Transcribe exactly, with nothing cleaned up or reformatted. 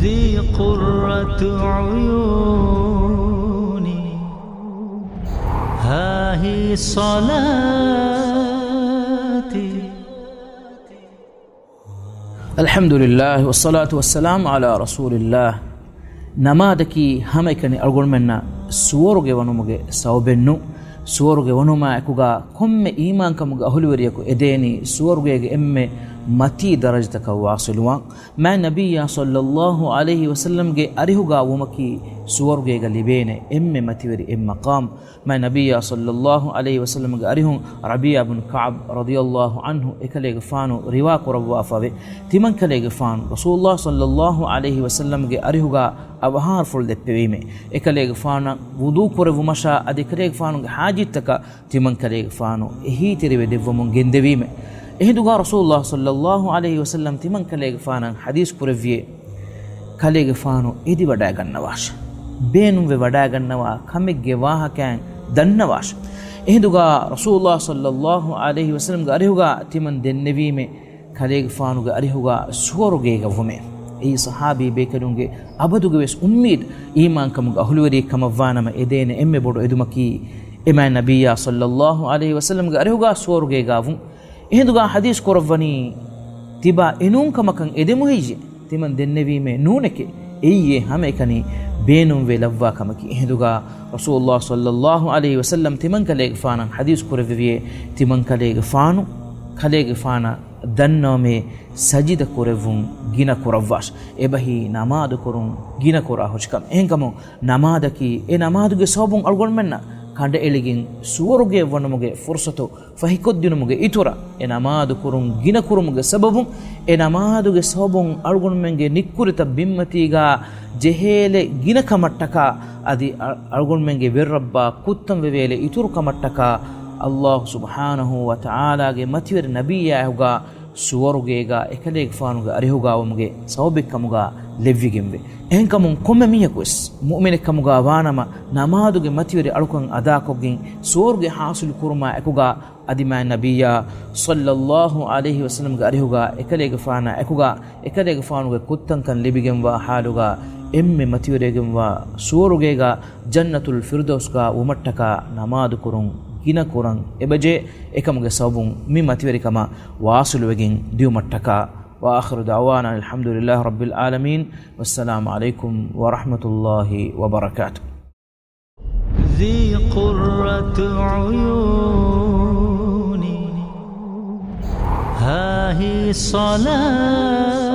ذي قرة عيوني، ها هي صلاتي. އަލްޙަމްދުލިއްލާހި ވައްޞަލާތު ވައްސަލާމު ޢަލާ ރަސޫލިއްލާހް. ނަމާދަކީ ހަމައެކަނި އަޅުގަނޑުމެންނަށް ސުވަރުގެ ވަނުމުގެ ސަބަބެއްނޫން. ސުވަރުގެ ވަނުމާ އެކުގާ ކޮންމެ އީމާންކަމުގެ އަހުލުވެރިޔަކު އެދޭނީ ސުވަރުގޭގެ އެންމެ މަތީ ދަރަޖަތަކަށް ވާޞިލުވާން. މާތް ނަބިއްޔާ ޞައްލައްލާހު ޢަލައިހި ވަސައްލަމްގެ އަރިހުގާ ވުމަކީ ސުވަރުގޭގަ ލިބޭނެ އެންމެ މަތިވެރި އެއް މަޤާމް. މާތް ނަބިއްޔާ ޞައްލައްލާހު ޢަލައިހި ވަސައްލަމްގެ އަރިހުން ރަބީޢާ ބިން ކަޢުބް ރަޟިޔައްލާހު ޢަންހު އެކަލޭގެފާނު ރިވާ ކުރައްވާފަވޭ. ތިމަންކަލޭގެފާނު ރަސޫލުއްލާހި ޞައްލައްލާހު ޢަލައިހި ވަސައްލަމްގެ އަރިހުގާ އަވަހާރަފުޅު ދެއްޕެވީމޭ. އެކަލޭގެފާނަށް ވުޟޫ ކުރެއްވުމަށާ އަދި އެކަލޭގެފާނުގެ ޙާޖަތްތަކަށް ތިމަންކަލޭގެފާނު އެހީތެރިވެ ދެއްވަމުން ގެންދެވީމެ. އެހިނދުގާ ރަސޫލުއްލާހި ޞައްލައްލާހު ޢަލައިހި ވަސައްލަމް ތިމަންކަލޭގެފާނަށް ޙަދީޘް ކުރެއްވިއޭ، ކަލޭގެފާނު އެދިވަޑައިގަންނަވާށެ. ބޭނުންވެ ވަޑައިގަންނަވާ ކަމެއްގެ ވާހަކައިން ދަންނަވާށެ. އެހިނދުގާ ރަސޫލުއްލާހި ޞައްލައްލާހު ޢަލައިހި ވަސައްލަމްގެ އަރިހުގާ ތިމަން ދެންނެވީމެ، ކަލޭގެފާނުގެ އަރިހުގާ ސުވަރުގޭގަ ވުމޭ. އެއީ ޞަޙާބީ ބޭކަލުންގެ އަބަދުގެ ވެސް އުއްމީދު އީމާންކަމުގެ އަހުލުވެރިއެއް ކަމަށްވާނަމަ އެދޭނެ އެންމެ ބޮޑު އެދުމަކީ އެ މާތް ނަބިއްޔާ ޞައްލައްލާހު ޢަލައިހި ވަސައްލަމްގެ އަރިހުގާ ސުވަރުގޭގާ ވުން. އެހިނދުގާ ޙަދީޘް ކުރައްވަނީ، ތިބާ އެނޫން ކަމަކަށް އެދެމުހިއްޔެ؟ ތިމަން ދެންނެވީމޭ، ނޫނެކޭ. އެއީ ހަމައެކަނި ބޭނުންވެ ލައްވާ ކަމަކީ. އެހިނދުގާ ރަސޫލުއްލާހި ޞައްލައްލާހު ޢަލައިހި ވަސައްލަމް ތިމަންކަލޭގެފާނަށް ޙަދީޘް ކުރެއްވެވިއޭ، ތިމަންކަލޭގެފާނު ކަލޭގެފާނަށް ދަންނަވަމޭ، ސަޖިދަ ކުރެއްވުން ގިނަ ކުރައްވާށެ. އެބަހީ ނަމާދު ކުރުން ގިނަ ކުރާ ހުށިކަމެއް. އެހެންކަމުން ނަމާދަކީ އެ ނަމާދުގެ ސަބަބުން އަޅުގަނޑުމެންނަށް ކަނޑައެޅިގެން ސުވަރުގެ ވަނުމުގެ ފުރުޞަތު ފަހިކޮށްދިނުމުގެ އިތުރަށް، އެ ނަމާދު ކުރުން ގިނަ ކުރުމުގެ ސަބަބުން، އެ ނަމާދުގެ ސަބަބުން އަޅުގަނޑުމެންގެ ނިއްކުރިތައް ބިންމަތީގާ ޖެހޭލެ ގިނަ ކަމަށްޓަކާ، އަދި އަ-، އަޅުގަނޑުމެންގެ ވެރިރައްބާ ކުއްތަން ވެވޭލެ އިތުރު ކަމަށްޓަކާ، ﷲ ސުބްޙާނަހޫ ވަތަޢާލާގެ މަތިވެރި ނަބިއްޔާ އެކުގާ ސުވަރުގޭގާ އެކަލޭގެފާނުގެ އަރިހުގާ ވުމުގެ ސަބަބެއްކަމުގާ ލެއްވިގެންވޭ. އެހެންކަމުން ކޮންމެ މީހަކުވެސް މުއުމިނެއްކަމުގާ ވާނަމަ، ނަމާދުގެ މަތިވެރި އަޅުކަން އަދާކޮށްގެން ސުވަރުގެ ޙާޞިލު ކުރުމާ އެކުގާ، އަދި މާތް ނަބިއްޔާ ޞައްލައްލާހު ޢަލައިހި ވަސައްލަމްގެ އަރިހުގާ އެކަލޭގެފާނާ އެކުގާ އެކަލޭގެފާނުގެ ކުއްތަންކަން ލިބިގެންވާ ޙާލުގާ އެންމެ މަތިވެރިވެގެންވާ ސުވަރުގޭގާ ޖަންނަތުލް ފިރްދައުސްގާ ވުމަށްޓަކާ ނަމާދު ކުރުން ގިނަ ކުރަން އެބަޖެހޭ. އެކަމުގެ ސަބަބުން މި މަތިވެރިކަމަށް ވާޞިލުވެގެން ދިޔުމަށްޓަކާ. وآخر دعوانا أن الحمد لله رب العالمين. والسلام عليكم ورحمة الله وبركاته. ذي قرة عيوني، ها هي صلاتي.